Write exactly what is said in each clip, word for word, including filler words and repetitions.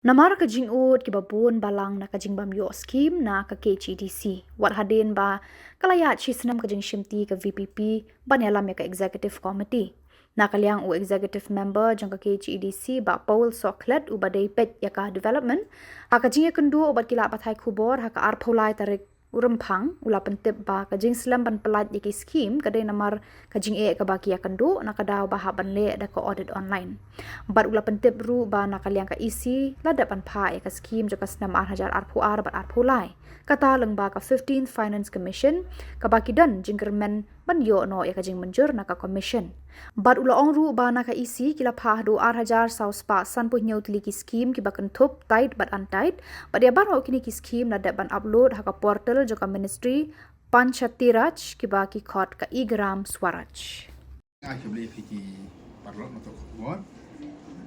Namar ka jingud kiba bun balang na ka jingbym ïoh skim na ka K H A D C, wat hadien ba ka la ïaid shi snem ka jingshimti ka V P P ban ïalam ïa ka Executive Committee. Na ka liang u Executive Member jong ka K H A D C, Bah Paul Sohkhlet, uba dei peit ïa ka development, ha ka jingïakynduh bad ki lad pathai khubor ha ka arphew lai tarik u Rymphang, u la pyntip ba ka jingslem ban pyllait ïa ki skim ka dei namar ka jingeh kaba ki ïakynduh na ka daw ba hap ban leh da ka audit online. Bad u la pyntip ruh ba na ka liang ka E C la dep ban phah ïa ka skim jong ka snem ar hajar arphew ar bad arphew lai, kata lyngba ka fifteenth Finance Commission, kaba ki don jingkyrmen ban ïoh noh ïa ka jingmynjur na ka Commission. Bad u la ong ruh ba na ka E C ki la phah haduh ar hajar saw spah sanphew hynñiew tylli ki skim kiba kynthup tied bad untied, bad ïa baroh kine ki skim la dep ban upload ha ka portal jong ka Ministry Panchayati Raj, kiba ki khot ka e-Gram Swaraj. Ai, khublei ïa phi ki paralok na to ka khubor.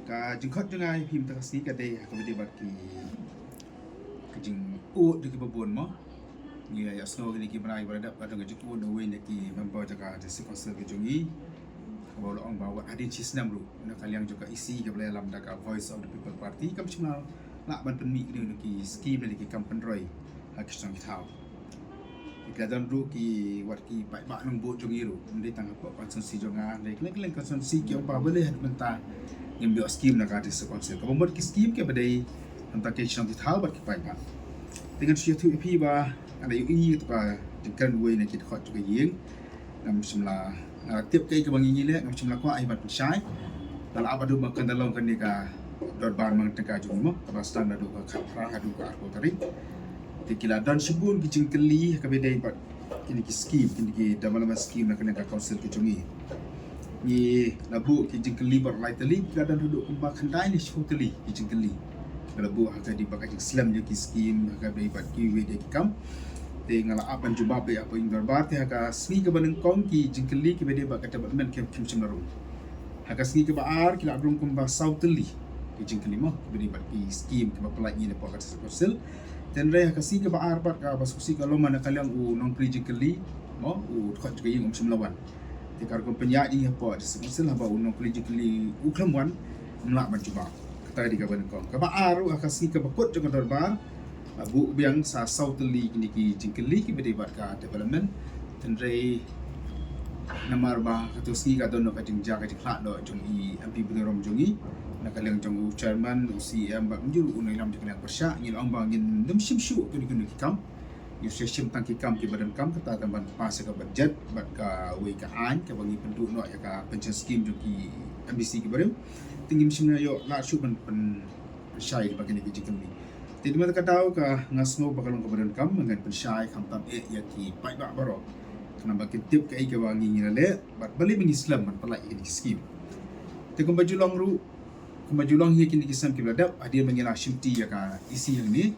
Ka jingkhot jong nga ïa phi mynta ka sngi ka dei ha kaba ïadei bad ki, ka jingud jong kiba bun mo. Ngi ïa sngew kine ki bnai ba la dep ka don ka jingud na uwei na ki member jong ka District Council ka jong ngi, kaba u la ong ba wat hadien shi snem ruh na ka liang jong ka E C kaba la ïalam da ka Voice of the People Party kam shym la lah ban pynmih kine ki skim ne ki kam pynroi ha ki shnong ki thaw. Ki la don ruh ki, wat ki paidbah nongbud jong ngi ruh, ym dei tang hapoh constituency jong nga, hynrei kylleng kylleng constituency ki ong ba balei haduh mynta ngim ïoh skim na ka District Council. Kaba mut ki skim kiba dei na ka bynta ki shnong ki thaw bad ki paidbah. Te ngan shu ïathuh ïa phi ba nga la ïohi ïa ka jingkren uwei na ki dkhot jong ka ïing. Ngam shym la, nga la tip kaei kaba ngi ngi leh, ngam shym la kwah ai ban pynshai. Nga la ap haduh ba kan da long kane ka dorbar mang tyngka jong ngi mo, kaba sdang naduh ka khatphra haduh ka arphew tarik. Te ki la don shibun ki jingkylli ha kaba ïadei bad kine ki skim, kine ki development skim na kane ka council ka jong ngi. Ngi la buh ki jingkylli bad lai tylli, ki la don haduh kumba khyndai ne shiphew tylli ki jingkylli. Ki la buh ha kaba ïadei bad ka jingslem ïa ki skim, ha kaba ïadei bad kiwei de ki kam. Te nga la ap ban jubab ïa ka ïing dorbar, te ha ka sngi kaba nyngkong ki jingkylli kiba ïadei bad ka development kim, kim shym la rung. Ha ka sngi kaba ar ki la rung kumba saw tylli ki jingkylli mo, kiba ïadei bad ki skim kiba pyllait ngi na poh ka District Council. Te hynrei ha ka sngi kaba ar pat kaba sngewsih ka long na ka liang u nongkylli jingkylli mo, u dkhot jong ka ïing um shym la wan. Te ka rukom pynïaid ïa ngi hapoh District Council haba u nongkylli jingkylli u khlem wan, ym lah ban jubab. Kata ka dei kaba nyngkong. Kaba ar ruh ha ka sngi kaba kut jong ka dorbar, la buh biang sa saw tylli kine ki jingkylli kiba ïadei bad ka development. Te hynrei namar ba kato sngi ka don noh ka jingjia ka jingkhlad noh jong i M P barim jong ngi, na ka liang jong u chairman, u C E M bad mynjur u nongïalam jong ka liang pyrshah, ngi la ong ba ngin ym shim shuh kino kino ki kam. Ngi sa shim tang ki kam kiba donkam, kata tang ban pass ïa ka budget bad kawei ka aiñ kaba ngi pynduh noh ïa ka pension scheme jong ki M D C kiba rim. Te ngim shym ïoh lah shuh ban pyn, pynshai bad kine ki jingkylli. Te namar kata ka, nga sngew ba ka long kaba donkam ba ngan pynshai khamtam eh ïa ki paidbah baroh, khnang ba kin tip kaei kaba ngi ngi la leh bad balei ba ngi slem ban pyllait ïa kine ki skim. Te kumba ju la ong ruh, kumba ju la ong ha kine ki snem kiba la dep, hadien ba ngi la shimti ïa ka E C hangne,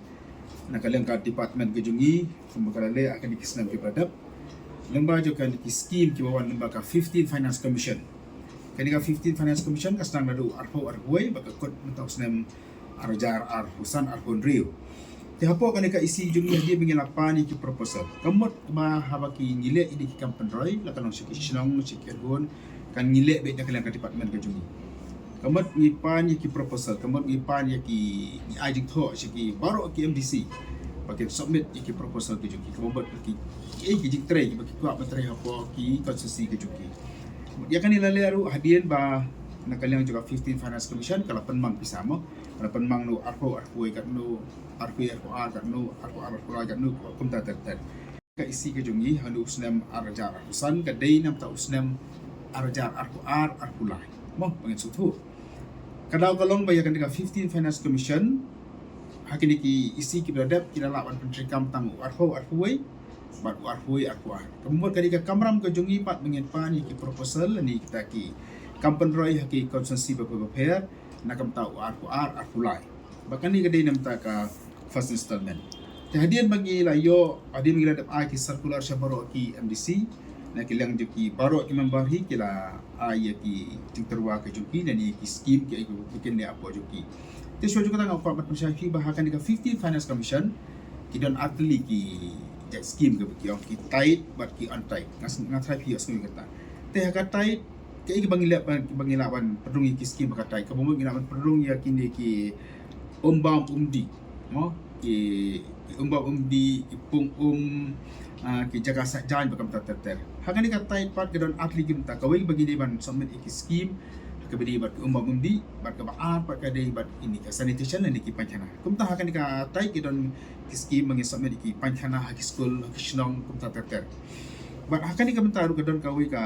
na ka liang ka department ka jong ngi, kumba ka la leh ha kine ki snem kiba la dep, lyngba jong kine ki skim kiba wan lyngba ka fifteenth Finance Commission. Kane ka fifteenth Finance Commission ka sdang naduh arphew arphew wei bad ka kut mynta u snem ar hajar arphew san arphew hynriew. Te hapoh kane ka E C jong ngi hadien ba ngi la pan ïa ki proposal, ka mut ba haba ki ngi leh ïa ki kam pynroi, la ka long sha ki shnong, sha ki kynhun, kan ngi leh beit na ka liang ka department ka jong ngi. Ka mut ngi pan ïa ki proposal, ka mut ngi pan ïa ki, ngi ai jingthoh sha ki baroh ki M D C ba kin submit ïa ki proposal ki jong ki, ka mut ki, ki, ki jingtrei ba ki kwah ban trei hapoh ki constituency ki jong ki. Ïa kane la leh ruh hadien ba na ka liang jong ka fifteenth Finance Commission ka la pynmang pisa mo, ka la pynmang naduh arphew arphew wei katno, arphew arphew ar katno, arphew ar arphew lai katno, kumta ter ter. Ka E C ka jong ngi ha u snem ar hajar arphew san ka dei na bynta u snem ar hajar arphew ar arphew lai mo, ba ngin sngewthuh. Ka daw ka long ba ïa kane ka fifteenth Finance Commission, ha kine ki E C kiba la dep ki la lah ban pyntreikam tang u arphew arphew wei bad u arphew wei arphew ar. Ka mut ka dei ka kamram ka jong ngi pat ba ngin pan ïa ki proposal ne kita ki kam pynroi ha ki constituency bapher bapher na ka bynta u arphew ar arphew lai. Ba kane ka dei na bynta ka first installment. Te hadien ba ngi la ïoh, hadien ba ngi la dep ai ki circular sha baroh ki M D C, na ka liang jong ki baroh ki member hi ki la ai ïa ki jingtyrwa ka jong ki ne ïa ki skim kiei kiba kin leh hapoh jong ki. Te shuwa jong kata nga kwah ban pynshai ïa phi ba ha kane ka fifteenth Finance Commission ki don ar tylli ki jait skim kiba ki ong ki tied bad ki untied. Nga s-, nga tharai phi ïohsngew ïa kata. Te ha ka tied, kaei kaba ngi leh ban, ba ngi lah ban pynrung ïa ki skim ha ka tied? Kaba mut ngi lah ban pynrung ïa kine ki um bam um dih, mo, ki, ki um bam um dih, ki pung um, ah, ki jaka sah jaiñ bad kumta ter ter. Ha kane ka taid pat ka don ar tylli ki bynta, kawei ba ngi dei ban submit ïa ki skim, ha kaba dei bad ki um bam um dih, bad kaba ar pat ka dei bad ine ka sanitation lane ki painkhana. Kumta ha kane ka taid ki don ki skim ba ngi submit ïa ki painkhana ha ki skul, ha ki shnong, kumta ter ter. Bad ha kane ka bynta ruh ka don kawei ka,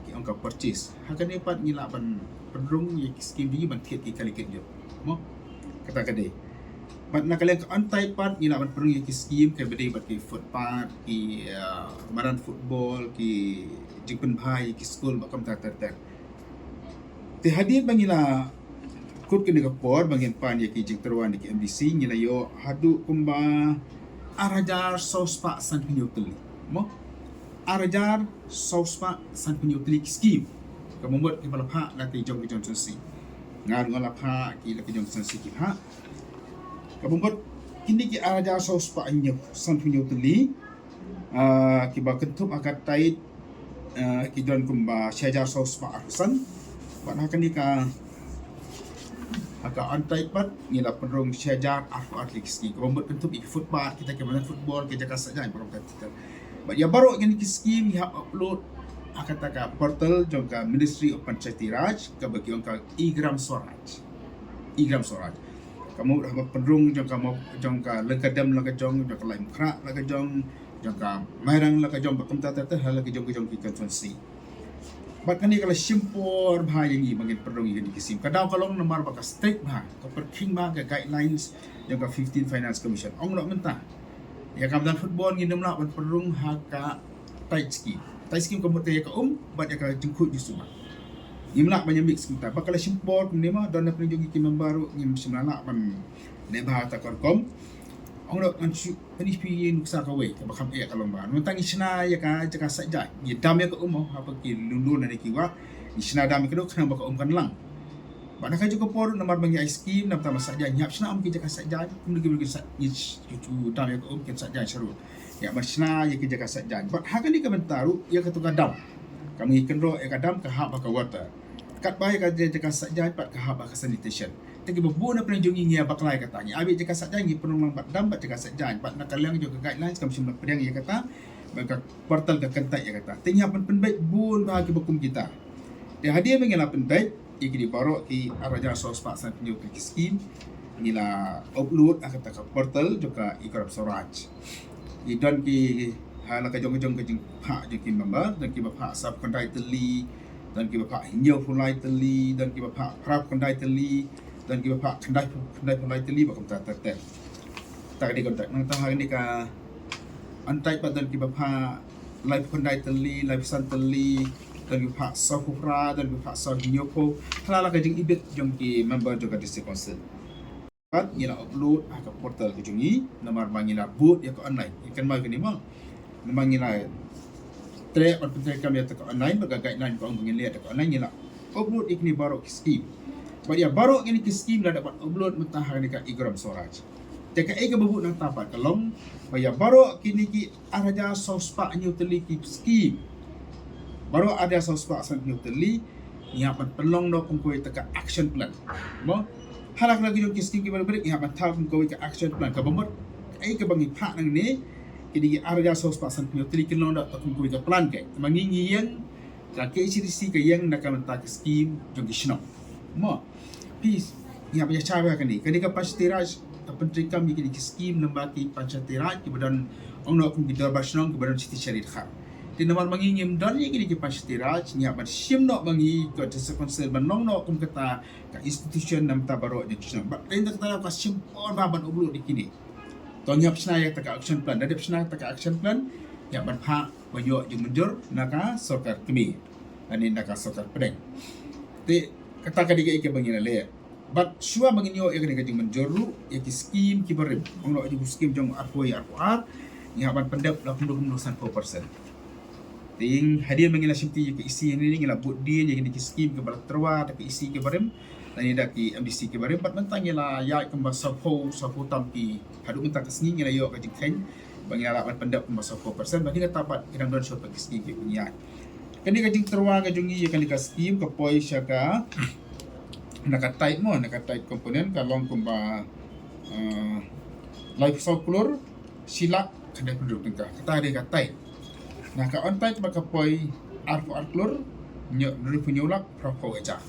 ki ong ka purchase. Ha kane pat ngi lah ban pynrung ïa ki skim jong ngi ban thied ki kali kit jong, mo, kata ka dei. Bad na ka liang ka on taid pat ngi lah ban pynrung ïa ki skim kaba dei bad ki footpath, ki, ah, madan football, ki jingpynbha ïa ki skul bad kumta ter ter. Te hadien ba ngi la kut kane ka por ba ngin pan ïa ki jingtyrwa na ki M D C, ngi la ïoh haduh kumba ar hajar saw spah sanphew hynñiew tylli, mo, ar hajar saw spah sanphew hynñiew tylli ki skim. Kaba mut kiba la phah la ki jong ki jong constituency. Nga ruh nga la phah, ki la ki jong constituency ki phah. Kaba mut kine ki ar hajar saw spah hynñiew, sanphew hynñiew tylli, ah, kiba kynthup ha ka taid, ah, ki don kumba shi hajar saw spah arphew san. Bad ha kane ka, ha ka on taid pat ngi la pynrung shi hajar arphew ar tylli ki skim. Kaba mut kynthup ïa ki footpath, kita ki madan football, ki jaka sah jaiñ, baroh kata. Bad ïa baroh kine ki skim ngi hap upload ha kata ka portal jong ka Ministry of Panchayati Raj, kaba ki ong ka e-Gram Swaraj. E-Gram Swaraj. Ka mut haba pynrung jong ka mo-, jong ka Lyngkadem la ka jong, jong ka Laitumkhrah la ka jong, jong ka Mairang la ka jong, bad kumta ter ter ha la ka jong ka jong ki constituency. Bad kane ka la shim por bha ïa ngi ba ngin pynrung ïa kine ki skim. Ka daw ka long namar ba ka strict bha, ka pyrkhing bha ka guidelines jong ka fifteen Finance Commission. Ong noh mynta, ïa ka madan football ngin ym lah ban pynrung ha ka taid skim. Taid skim ka mut ïa ka um bad ïa ka jingkhuid jingsumar. Ngim lah ban ïa mix kumta. Ba ka la shim por kumne ma, don na pdeng jong ki member ruh ngim shym lah ban leh bha ta ka rukom. Ong ruh ngan shu pyni phi nuksa kawei kaba kham eh ka long ba, mynta ngi shna ïa ka jaka sah jaiñ, ngi dam ïa ka um, haba ki lun lun ne ki wah, ngi shna dam ïa ka dok khnang ba ka um kan lang. Bad na ka juh ka por namar ba ngi ai skim, namar ba sah jaiñ ngi hap shna um ki jaka sah jaiñ, kumno ki briew kin sah, ngi shu dam ïa ka um kin sah jaiñ sha road. Ïa ban shna ïa ki jaka sah jaiñ. Bad ha kane ka bynta ruh ïa kato ka dam, ka ma ngi kynroh ïa ka dam ka hap ha ka water. Katba ïa ka jaka sah jaiñ pat ka hap ha ka sanitation. Te kiba bun na pdeng jong ngi ngi ïa bakla ïa kata, ngi ai beit jaka sah jaiñ, ngi pynrung lang bad dam bad jaka sah jaiñ, bad na ka liang jong ka guidelines kam shym la pdiang ïa kata, bad ka portal ka kyntait ïa kata. Te ngi hap ban pynbeit bun bha kiba kum kita. Te hadien ba ngi la pynbeit ïa kine baroh ki ar hajar saw spah sanphew hynñiew tylli ki skim, ngi la upload ha kata ka portal jong ka e-Gram Swaraj. Ngi don ki ha la ka jong ka jong ka jingphah jong ki member, don kiba phah sawphew khyndai tylli, don kiba phah hynñiewphew lai tylli, don kiba phah phraphew khyndai tylli, don kiba phah khyndai, khyndai phew lai tylli, bad kumta ter ter. Ta ka dei kumta, nangta ha kane ka on taid pat don kiba phah laiphew khyndai tylli, laiphew san tylli, don kiba phah sawphew phra, don kiba phah saw hynñiewphew. Ha la ka jingibit jong ki member jong ka District Council. Pat ngi la upload ha ka portal ka jong ngi, namar ba ngi la bud ïa ka online. Ngi kynmaw kane mo. Namar ngi la trei ban pyntreikam ïa ka online, bad ka guideline ka ong ba ngin leh ïa ka online, ngi la upload ïa kine baroh ki skim. Bad ïa baroh kine ki skim la dep ban upload mynta ha kane ka e-Gram Swaraj. Te kaei kaba bud nangta pat ka long ba ïa baroh kine ki ar hajar saw spah hynñiew tylli ki skim, baroh ar hajar saw spah san hynñiew tylli, ngi hap ban pynlong noh kum kawei ta ka action plan. Mo? Ha la ka jong ki skim kiba rit ngi hap ban thaw kum kawei ka action plan. Kaba mut kaei kaba ngi phah nangne, kine ki ar hajar saw spah san hynñiew tylli kin long noh ta kum kawei ka plan. Kaei ma ngi ngi ïeng, ka K H A D C ka ïeng na ka bynta ka skim jong ki shnong. Mo? Phi, ngi hap ban ïa shai bha kane. Kane ka Panchayati Raj ka pyntreikam ïa kine ki skim lyngba ki Panchayati Raj kiba don, ong noh kum ki dorbar shnong kiba don shi tylli shi ar. Te namar ma ngi ngim don ïa kine ki Panchayati Raj, ngi hap ban shim noh ma ngi ka District Council ban long noh kum kata ka institution na ka bynta baroh jong ki shnong. Bad kane kata ka shim por bha ban upload ïa kine. To ngi hap shna ïa kata ka action plan. Da dep shna kata ka action plan, ngi hap ban phah ba ïoh jingmynjur na ka sorkar kmie lane na ka sorkar pdeng. Te kata ka dei kaei kaba ngi la leh. Bad shuwa ba ngin ïoh ïa kane ka jingmynjur ruh ïa ki skim kiba rim, ong noh ïa ki skim jong arphew arphew ar, ngi hap ban pyndep la kumno kumno sanphew percent. Te hadien ba ngi la shimti ïa ka E C hangne, ngi la bud dien ïa kine ki skim kiba la tyrwa da ka E C kiba rim lane da ki M D C kiba rim, bad mynta ngi la ïaid kumba sawphew, sawphew tam ki, haduh mynta ka sngi ngi la ïoh ka jingkheiñ ba ngi la lah ban pyndep kumba sawphew percent. Bad ngi la tap bad ki dang don shuwa ki skim kiba ngi ïaid. Kane ka jingtyrwa ka jong ngi ïa kane ka skim ka poi sha ka na ka tied mo, na ka tied component ka long kumba, ah, laiphew saw klur shi lak khyndai phew hynriew tyngka. Kata dei ka tied. Na ka untied ba ka poi arphew ar klur hynñiew, hynriewphew hynñiew lak phraphew hajar.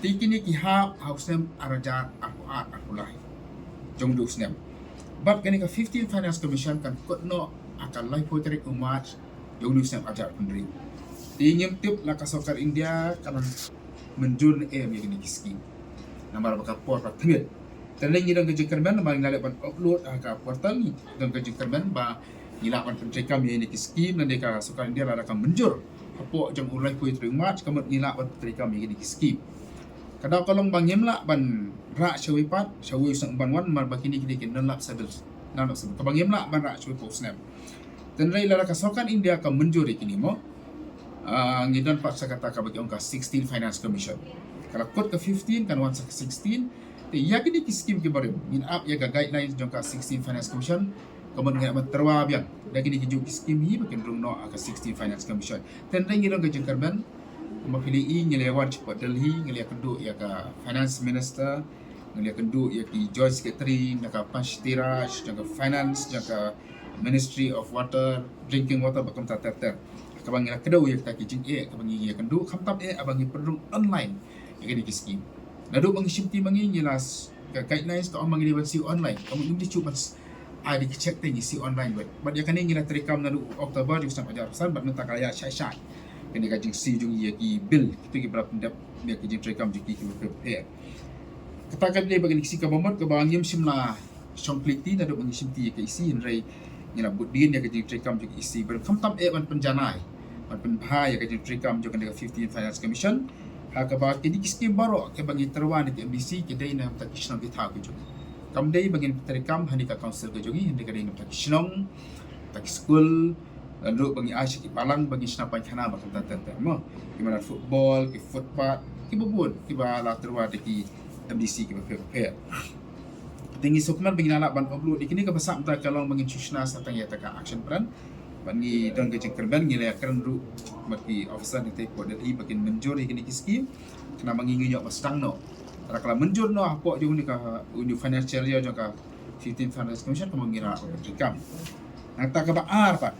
Te kine ki hap ha u snem ar hajar arphew ar arphew lai jong u snem. Bad kane ka fifteen Finance Commission kan kut noh ha ka laiphew tarik u March jong u snem ar hajar arphew hynriew. Te ngim tip la ka sorkar India kan mynjur ne em ïa kine ki skim. Namar ba ka por ka thmit. Te ngi don ka jingkyrmen namar ngi la leh ban upload ha ka portal, ngi don ka jingkyrmen ba ngi lah ban pyntreikam ïa kine ki skim, lane ka sorkar India lada ka mynjur hapoh jong u laiphew tarik March, ka mut ngi lah ban pyntreikam ïa kine ki skim. Ka daw ka long ba ngim lah ban rah shawei pat, shawei sngewbha ban wan, namar ba kine ki dei ki non lapsable, non lapsable. Kaba ngim lah ban rah shawei pat u snem. Te hynrei lada ka sorkar India ka mynjur ïa kine mo, ah, ngi don pat sa kata kaba ki ong ka sixteen Finance Commission. Ka la kut ka fifteen, kan wan sa ka sixteen. Te ïa kine ki skim ki barim ngin ap ïa ka guidelines jong ka sixteen Finance Commission. Ka mut ngi hap ban tyrwa biang da kine ki juh ki skim hi ba kin rung noh ha ka sixteen Finance Commission. Te hynrei ngi don ka jingkyrmen, kumba phi la ïohi, ngi la wan shapoh Delhi, ngi la ïakynduh ïa ka Finance Minister, ngi la ïakynduh ïa ki Joint Secretary na ka Panchayati Raj, jong ka Finance, jong ka Ministry of Water, Drinking Water, bad kumta ter ter. Kaba ngi la kdew ïa kita ki jingeh kaba ngi ïakynduh, khamtam eh haba ngi pynrung online ïa kine ki skim. Naduh ba ngi shim ti ma ngi, ngi la s-, ka guidelines ka ong ma ngi dei ban siew online. Ka mut ngim ju shu ban s-, ai da ki cheque te ngi siew online bad. Bad ïa kane ngi la treikam naduh October jong u snem ar hajar arphew san bad mynta ka la ïaid shai shai. Kane ka jingsiew jong ngi ïa ki bill, kito kiba la pyndep ïa ki jingtreikam jong ki kiba pher pher. Kata ka dei ba kine ki skim kaba mut kaba ngim shym la shong khlieh ti, naduh ba ngi shim ti ïa ka E C, hynrei ngi la bud dien ïa ka jingtreikam jong ka E C. Bad khamtam eh ban pynjanai, ban pynbha ïa ka jingtreikam jong kane ka fifteen Finance Commission. Ha kaba kine ki skim baroh kiba ngi tyrwa na ki M D C ki dei na bynta ki shnong ki thaw ki jong ngi. Kam dei ba ngin pyntreikam ha kane ka council ka jong ngi, hynrei ka dei na bynta ki shnong, bynta ki skul, lane ruh ba ngi ai sha ki balang ba ngin shna paikhana bad kumta ter ter mo. Ki madan football, ki footpath, kiba bun kiba la tyrwa da ki M D C kiba pher pher. Te ngi sngewkmen ba ngi la lah ban upload ïa kine, kaba sah mynta ka long ba ngin shu shna sa tang ïa kata ka action plan. Bad ngi don ka jingkyrmen, ngi la ïakren ruh bad ki officer na ka por Delhi ba kin mynjur ïa kine ki skim. Khnang ba ngi ngin ïoh ban sdang noh. Lada ka la mynjur noh hapoh jong une ka, une u financial year jong ka fifteen Finance Commission, ka mut ngi la lah ban pyntreikam. Nangta kaba ar pat,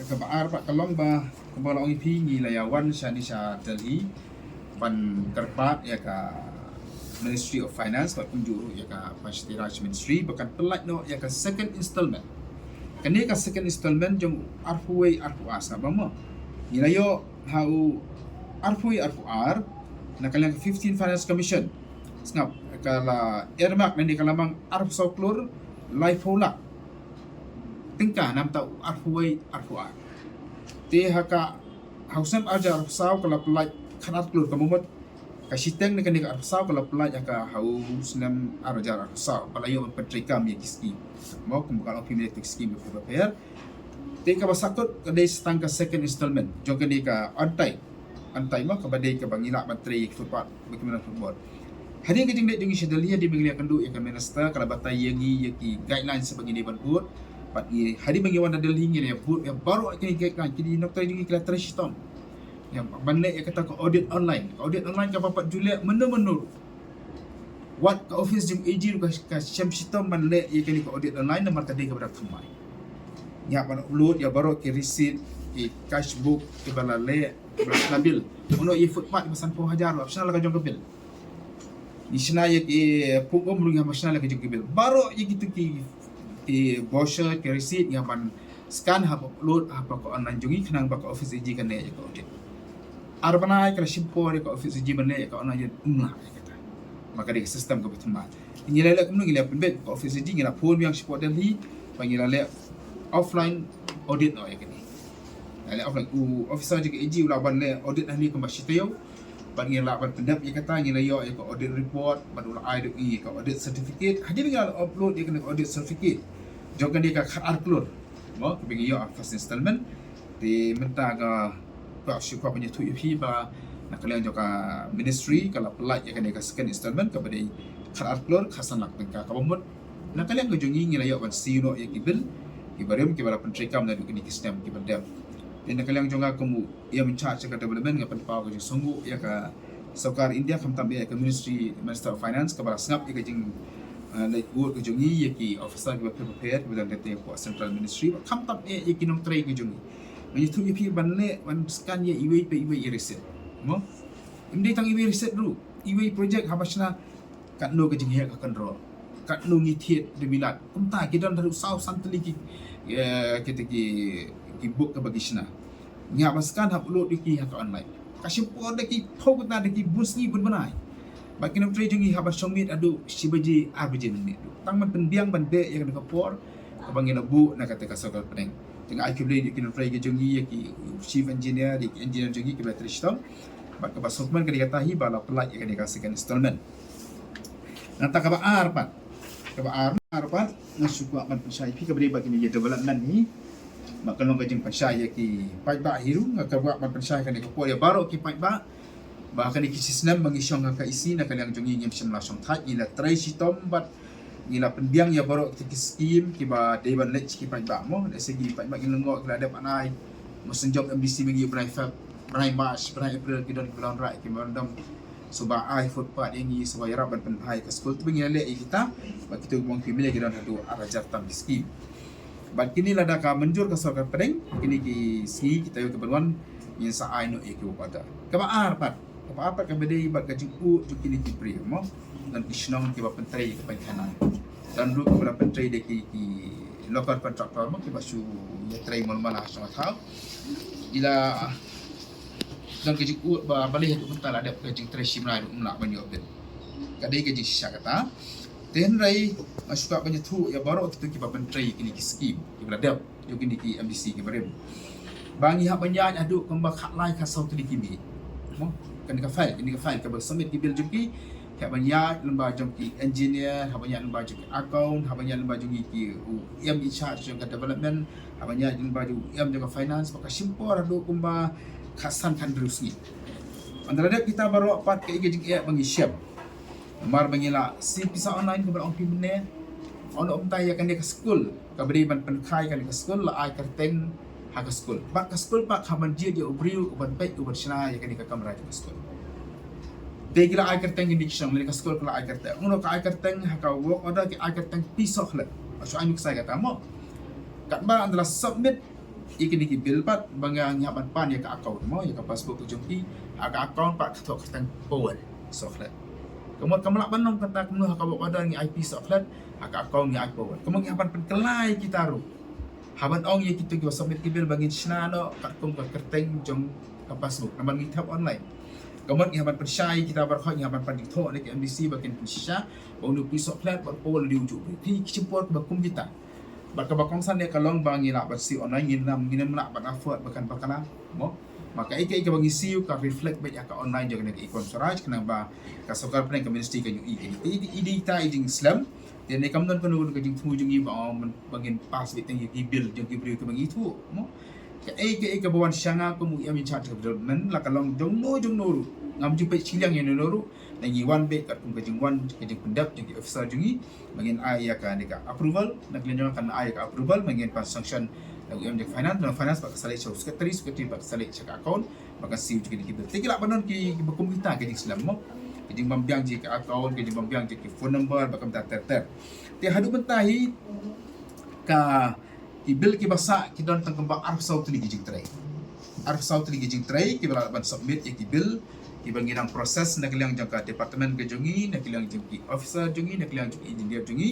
kaba ar pat ka long ba, kumba la ong ïa phi, ngi la ïa wan shane sha Delhi ban kyrpad ïa ka Ministry of Finance bad kumjuh ruh ïa ka Panchayati Raj Ministry ba kan pyllait noh ïa ka second installment. Kane ka second installment jong u arphew wei arphew ar, sngap bha mo. Ngi la ïoh ha u arphew wei arphew ar na ka liang ka fifteen Finance Commission. Sngap, ka la earmark, lane ka la mang arphew saw klur laiphew lak tyngka na bynta u arphew wei arphew ar. Te ha ka, ha u snem ar hajar arphew saw ka la pyllait khatar klur, ka mut ka shiteng na kane ka arphew saw ka la pyllait ha ka, ha u snem ar hajar arphew saw ba la ïoh ban pyntreikam ïa ki skim. Mo, kumba ka la ong phi mynne, ki skim kiba pher pher. Te kaba sah kut ka dei sa tang ka second installment jong kane ka untied, untied mo, kaba dei kaba ngi lah ban trei ïa ki footpath bad ki madan football. Hadien ka jingleit jong ngi sha Delhi, hadien ba ngi la ïakynduh ïa ka minister, ka la batai ïa ngi ïa ki guidelines ba ngin ïa bud. Bad ngi, hadien ba ngi wan na Delhi, ngi la ïa bud ïa baroh kine ki guidelines, kine ki nongtrei jong ngi ki la trei shitom ïa ban leh ïa kata ka audit online. Ka audit online kaba pat ju leh mynno mynno ruh. Wat ka office jong A G ruh ka, ka shem shitom ban leh ïa kane ka audit online namar ka dei kaba da thymmai. Ngi hap ban upload ïa baroh ki receipt, ki cash book kiba la leh, kiba la shna bill. Mano ïa footpath ba sanphew hajar ruh hap shna la ka jong ka bill. Ngi shna ïa ki pung um ruh ngi hap ban shna la ka jong ka bill. Baroh ïa kito ki, ki brochure, ki receipt ngi hap ban scan, hap upload hapoh ka online jong ngi khnang ba ka office A G kan leh ïa ka audit. Ar bnai ka la shim por ïa ka office A G ban leh ïa ka online, ym lah ïa kata. Namar ka dei ka system kaba thymmai. Ngi la leh kumno, ngi la pynbeit ka office A G, ngi la phone biang shapoh Delhi ba ngi la leh offline audit noh ïa kane. Ngi la leh offline, u officer jong ka A G u lah ban leh audit hangne kumba shi taïew. Bad ngi lah ban pyndep ïa kata, ngi la ïoh ïa ka audit report bad u la ai ïa ka audit certificate. Hadien ngi la upload ïa kane ka audit certificate jong kane ka khatar klur mo, kaba ngi ïoh ha first installment. Te mynta ka, ka shu kwah ban ïathuh ïa phi ba na ka liang jong ka ministry ka la pyllait ïa kane ka second installment kaba dei khatar klur khatsan lak tyngka, kaba mut na ka liang ka jong ngi ngi la ïoh ban siew noh ïa ki bill kiba rim kiba la pyntreikam naduh kine ki snem kiba dep. Te na ka liang jong nga kum u Ïa mynta sha ka development nga pynpaw ka jingsngewnguh ïa ka Sorkar India, khamtam eh ka Ministry, Minister of Finance, kaba la sngap ïa ka jing, uh, leit bud ka jong ngi ïa ki officer kiba pher pher kiba don kata ka Central Ministry, bad khamtam eh ïa ki nongtrei ka jong ngi. Nga ïathuh ïa phi ban leh, ban scan ïa iwei pa iwei i receipt. Mo? Ym dei tang iwei receipt ruh, iwei project haba shna, katno ka jingheh ka kynroh, katno ngi thied da bilat. Kumta ki don haduh saw san tylli ki, eh, kita ki, ki book kaba ki shna. Ngi hap ban scan, hap upload ïa ki ha ka online. Ka shim por da ki phew kynta, da ki bun sngi bun bnai. Bad ki nongtrei jong ngi hap ban shong miet haduh shi baje ar baje mynmiet. Tang ban pynbiang ban beh ïa kane ka por kaba ngi la buh na kata ka sorkar pdeng. Te nga ai khublei ïa ki nongtrei ki jong ngi, ïa ki chief engineer, ïa ki engineer jong ngi kiba la trei shitom. Bad kaba sngewkmen ka dei kata hi ba la pyllait ïa kane ka second installment. Nangta kaba ar pat, kaba ar, ar pat, nga shu kwah ban pynshai ïa phi kaba dei bad kine ki development hi. Bad ka long ka jingpynshai ïa ki paidbah hi ruh, nga kwah ban pynshai kane ka por ïa baroh ki paidbah. Ba kane ki shi snem ba ngi shong ha ka E C, na ka liang jong ngi ngim shym la shongthait, ngi la trei shitom bad ngi la pynbiang ïa baroh kita ki skim kiba dei ban leit sha ki paidbah mo. Lehse ki paidbah ki lyngngoh ki la dep ban ai marsynjop M D C ma ngi, bnai Feb, bnai March, bnai April ki don ki ba la wanrah ïa ki memorandum. Suba ai footpath ïa ngi, suba ïarap ban pynbha ïa ka skul, te ba ngi la leh ïa kita. Bad kita ki bun ki mih ki don haduh ar hajar tam ki skim. Bad kine lada ka mynjur ka sorkar pdeng, kine ki sngi kita ïoh ki ban wan, ngin sa ai noh ïa ki work order. Kaba ar pat, kaba ar pat kaba dei bad ka jingud jong kine ki briew mo. Don ki shnong kiba pyntrei ïa ka paikhana. Don ruh kiba la pyntrei da ki, ki local contractor mo, kiba shu ïatrei mul mala ha shnong ha thaw. Ki la don ka jingud ba balei haduh mynta la dep ka jingtrei shim rai ruh ym lah ban ïoh bill. Ka dei ka jingshisha kata. Te hynrei nga shu kwah ban ïathuh ïa baroh kito kiba pyntrei kine ki skim kiba la dep, ïa kine ki M D C kiba rim, ba ngi hap ban ïaid haduh kumba khatlai khatsaw tylli ki miet. Mo, kane ka file, kane ka file kaba submit ki bill jong ki, hap ban ïaid lyngba jong ki engineer, hap ban ïaid lyngba jong ki account, hap ban ïaid lyngba jong ki, ki, u em in charge jong ka development, hap ban ïaid lyngba jong u em jong ka finance, ba ka shim por haduh kumba khatsan khathynriew sngi. Ynda la dep kita baroh pat, kaei ka jingeh ba ngi shem? Namar ba ngi la siew pisa online kaba la ong phi mynne. Ong kumta ïa kane ka skul, kaba dei ban pynkha ïa kane ka skul, la ai kyrteng ha ka skul. Bad ka skul pat hap ban jied ïa u briew uban peit, uban shna ïa kane ka kamra jong ka skul. Te ki la ai kyrteng, kine ki shnong lane ka skul ka la ai kyrteng. Ong ruh ka ai kyrteng ha ka work order, ki ai kyrteng P Sohkhlet. Ba shu ai nuksa ïa kata mo. Katba ynda la submit ïa kine ki bill pat, ba nga, ngi hap ban pan ïa ka account mo, ïa ka passbook ka jong ki. Ha ka account pat ka thoh kyrteng Paul Sohkhlet. Ka mut kam lah ban long kata kumno, ha ka work order ngi ai P Sohkhlet, ha ka account ngi ai Paul. Ka mut ngi hap ban pynkylla ïa kita ruh. Hap ban ong ïa kito kiba submit ki bill ba ngin shna noh katkum ka kyrteng jong ka passbook, namar ngi thep online. Ka mut ngi hap ban pynshai, kita baroh ngi hap ban pan jingthoh na ki M D C ba kin pynshisha ba une u P Sohkhlet bad u Paul u dei ujuh u briew. Te ki shim por kiba kum kita. Bad kaba kongsan ïa ka long ba ngi lah ban siew online, ngin ym, ngin ym lah ban afford ba kan bakla mo. Ma kaei kaei kaba ngi siew ka reflect beit ha ka online jong kane ka e-Khawam Swaraj, khnang ba ka sorkar pdeng, ka ministry kan ïohi. Te i dei, i dei kita i jingslem. Te ne kam don kano kano ka jingthmu jong ngi ba, ba ngin pass beit tang ïa ki bill jong ki briew kiba ngi thuh mo. Kaei kaei kaba wan sha nga kum u em in charge of development, la ka long jongno jongno ruh, ngam ju peit shiliang ïano ïano ruh. Ngi wan beit katkum ka jingwan, ka jingpyndep jong ki officer jong ngi. Ba ngin ai ïa kane ka approval, na ka liang jong nga kan ai ïa ka approval, ba ngin pan sanction na u em jong finance, na finance ba ka sa leit sha u secretary, secretary ba ka sa leit sha ka account, ba kan siew jong ki bill. Te ki lah ban don ki, kiba kum kita ka jingslem mo. Ka jingbym biang jong ka account, ka jingbym biang jong ki phone number, bad kumta ter ter. Te haduh mynta hi ka, ki bill kiba sah ki don tang kumba arphew saw tylli ki jingtrei. Arphew saw tylli ki jingtrei kiba lah ban submit ïa ki bill kiba ngi dang process na ka liang jong ka department ka jong ngi, na ka liang jong ki officer jong ngi, na ka liang jong ki engineer jong ngi.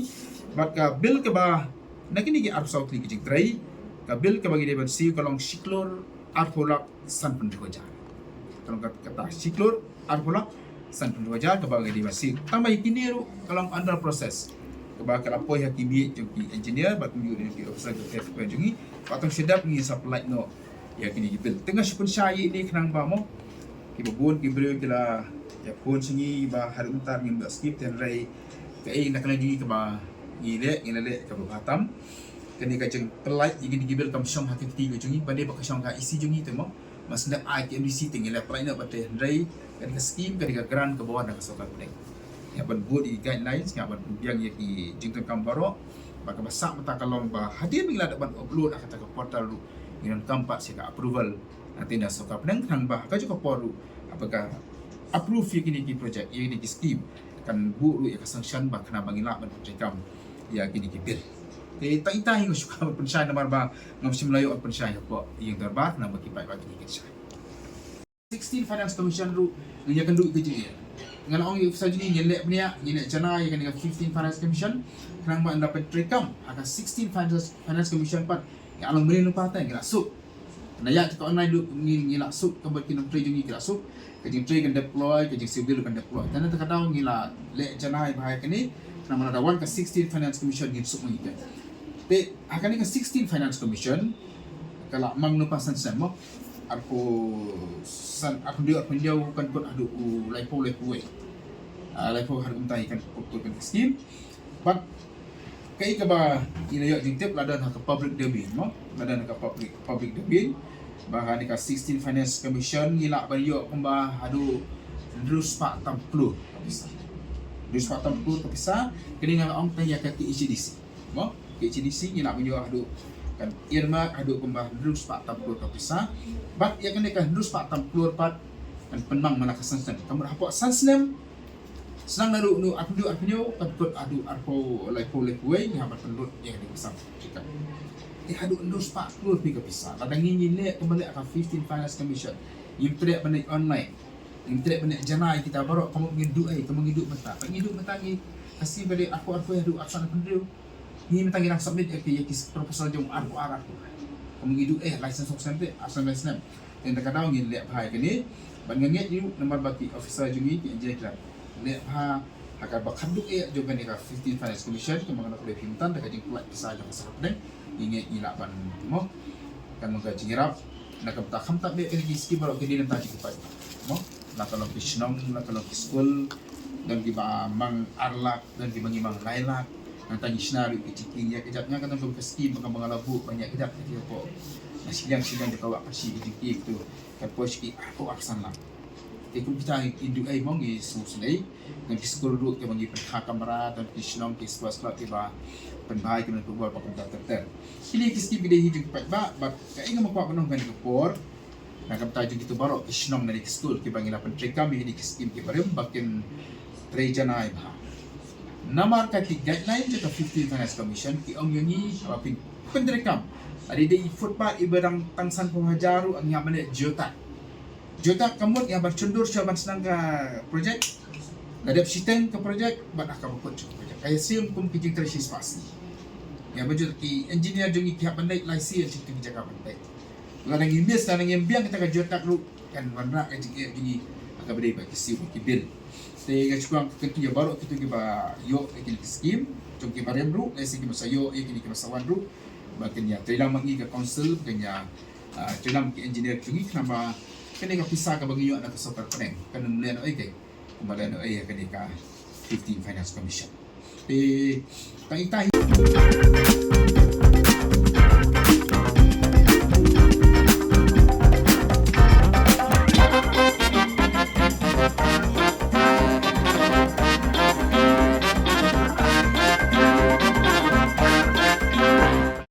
Bad ka bill kaba, na kine ki arphew saw tylli ki jingtrei, ka bill kaba ngi dei ban siew ka long shi klur arphew lak sanphew hynriew hajar. Ka long kat-, kata shi klur arphew lak sanphew hynriew hajar kaba ngi dei ban siew. Tang ba ïa kine ruh ka long under process. Kaba ka la poi ha ki miej jong ki engineer bad kumjuh ki officer ka, ka, ka jong ngi. Ba tang shadap ngi sa pyllait noh ïa kine ki bill. Te nga shu pynshai ïa ine khnang ba mo, kiba bun ki briew ki la ïa phone sha ngi ba haduh mynta ngim da skip, te hynrei kaei na ka liang jong ngi kaba ngi leh, ngi la leh kaba bha tam. Kane ka jingpyllait ïa kine ki bill kam shong ha ka kti ka jong ngi, ba dei ba ka shong ha E C jong ngi te mo. Mas nep ai ki M D C te ngi la pyllait noh bad te, hynrei kane ka skim, kane ka grant kaba wan na ka sorkar pdeng. Ngi hap ban bud ïa ki guidelines, ngi hap ban pynbiang ïa ki jingdonkam baroh. Bad kaba sah mynta ka long ba hadien ba ngi la dep ban upload ha kata ka portal ruh, ngi donkam pat sha ka approval na ka sorkar pdeng, khnang ba ha kajuh ka por ruh, haba ka approve ïa kine ki project, ïa kine ki scheme, kan buh ruh ïa ka sanction ba khnang ba ngin lah ban pyntreikam ïa kine ki bill. Te tang ita hi nga shu kwah ban pynshai namar ba ngam shym la ïoh ban pynshai hapoh ïing dorbar namar ki paidbah ki kynshai. Sixteen Finance Commission ruh ngin ïakynduh ka jingeh. Nga la ong ïa u officer jong ngi ngin leh bniah, ngin leh janai ïa kane ka fifteen Finance Commission. Khnang ba ynda pyntreikam ha ka sixteen Finance, Finance Commission pat, ïa long mynnin lyngba te ngi la suk. Na ïa ka online ruh ngi, ngi la suk, ka bad ki nongtrei jong ngi ki la suk. Ka jingtrei kan deploy, ka jingsiew bill kan deploy. Te na kata ka daw ngi la leh janai bha ïa kane. Khnang ba lada wan ka sixteen Finance Commission ngin suk ma ngi te. Te ha kane ka sixteen Finance Commission ka la mang lypa san snem mo. Arphew san, arphew hynriew, arphew hynriew kan kut haduh u laiphew, laiphew wei. Ah, laiphew haduh mynta kan kut, kut kan scheme. Bad kaei kaba ngi la ïoh jingtip la don ha ka public domain mo. La don ha ka public, public domain. Ba ha kane ka sixteen Finance Commission ngi lah ban ïoh kumba haduh hynriew spah tam klur ka pisa. Hynriew spah tam klur ka pisa. Kane nga la ong tang ïa ka K H A D C. Mo, K H A D C ngi lah ban ïoh haduh, kan earmark haduh kumba hynriew spah tam klur ka pisa. Bad ïa kane ka hynriew spah tam klur pat kan pynmang man la ka san snem. Ka mut hapoh san snem, sdang naduh u arphew hynriew, arphew hynriew, kan kut haduh arphew, laiphew, laiphew wei, ngi hap ban pynlut ïa kane ka pisa. Te haduh hynriew spah klur phi ka pisa. Lada ngi, ngi leh kumba leh ka fifteen Finance Commission, ngim treh ban leit online. Ngim treh ban leit janai kita baroh, kumno ngin duh ei, kumno ngin duh mynta. Ba ngi duh mynta ngi, ka scheme ba dei arphew, arphew haduh arphew san, arphew hynriew. Ngi mynta ngi dang submit ïa ki, ïa ki proposal jong arphew ar, arphew. Kumno ngi duh ei, lai snem, snem te, arphew san lai snem. Te na kata ka daw ngin leh bha ïa kane. Bad nga ngeit ruh namar ba ki officer jong ngi, ki engineer ki la leh bha ha kaba khatduh eh jong kane ka fifteen Finance Commission, kumba nga la kdew pyntan da ka jingpynlait pisa jong ka sorkar pdeng. Ngi ngeit ngi lah ban mo. Kan long ka jingïarap na ka bynta khamtam eh kine ki scheme baroh kine na ka bynta jong ki paidbah. Mo, la ka long ki shnong, la ka long ki skul, don kiba mang ar lak, don kiba ngi mang lai lak. Nangta ngi shna ruh ki jingkieng ïa kajat, nga ka don ka scheme ba nga la buh ban ïa kajat ki hapoh. Na shiliang shiliang jong ka Wah Khasi ki jingkieng tu. Kan poi sha ki arphew arphew san lak. Te kum kita ngi duh ei mo ngi sngewsynei. Don ki skul ruh kiba ngi pynkhih kamra, don ki shnong ki sports club kiba pynbha ïa ki nongthoh football ba kumta ter ter. Kine ki scheme ki dei hi jong ki paidbah, bad kaei nga kwah ban ong ha kane ka por. Na ka bynta jong kito baroh ki shnong na ki skul kiba ngi la pyntreikam ïa kine ki scheme kiba rim ba kin trei janai bha. Namar ka ki guideline jong ka fifteen Finance Commission ki ong ïa ngi ba phin pyntreikam. Lada dei footpath iba dang tang sanphew hajar ruh ngi hap ban leh geotag. Geotag ka mut ïa ban shon dur sha ban sdang ka project. La dep shiteng ka project bad ha kaba kut sha ka project. Ka ïashem kum ki jingtrei shispah sngi. Ïa ba jur ki engineer jong ngi ki hap ban leit lai sien sha ki jaka ban leit. Lada ngi miss, lada ngim biang kita ka geotag ruh kan wanrah ka jingeh jong ngi ha kaba dei ba ki siew ki bill. Te nga shu kwah kyntu ïa baroh kito kiba ïoh ïa kine ki scheme jong kiba rim ruh, lehse kiba sa ïoh ïa kine kiba sa wan ruh, ba kin ïa treilang ma ngi ka council, ba kin ïa, ah, treilang ki engineer jong ngi, khnang ba kane ka pisa kaba ngi ïoh na ka sorkar pdeng kan ym lehnohei, kumba lehnohei ïa kane ka fifteen Finance Commission. Te tang ita hi.